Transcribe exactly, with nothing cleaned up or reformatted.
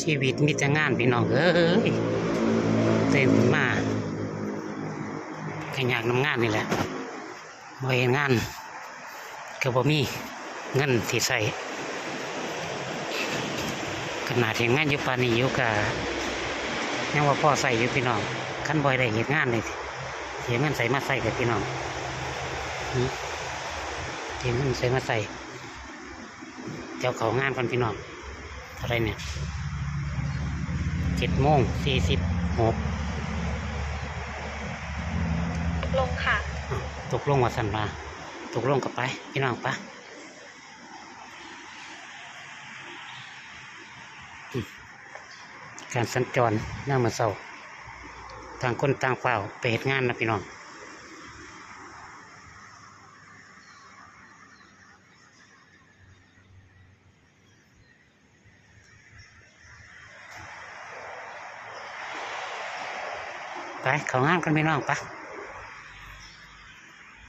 ชีวิตมีแต่งานพี่น้องเอ้ย ตื่นขึ้นมาก็อยากนำงานนี่แหละ บ่เฮ็ดงานก็บ่มีเงินสิใช้ ขนาดเฮ็ดงานอยู่ปานนี้อยู่ก็ยังว่าพอใช้อยู่พี่น้อง คันบ่ได้เฮ็ดงานนี่สิเอาเงินใสมาใช้กับพี่น้อง อืม สิเอาเงินใสมาใช้ เดี๋ยวเข้างานก่อนพี่น้อง เท่าไหร่เนี่ย เจ็ดโมงสี่สิบหก ตกลงค่ะ อ้าว ตกลงว่าซั่นว่า ตกลงก็ไป พี่น้องไป อืม การสัญจรยามมื้อเช้า ต่างคนต่างฟ้าวไปเฮ็ดงานนะพี่น้อง ไป เข้างานกันพี่น้อง ไป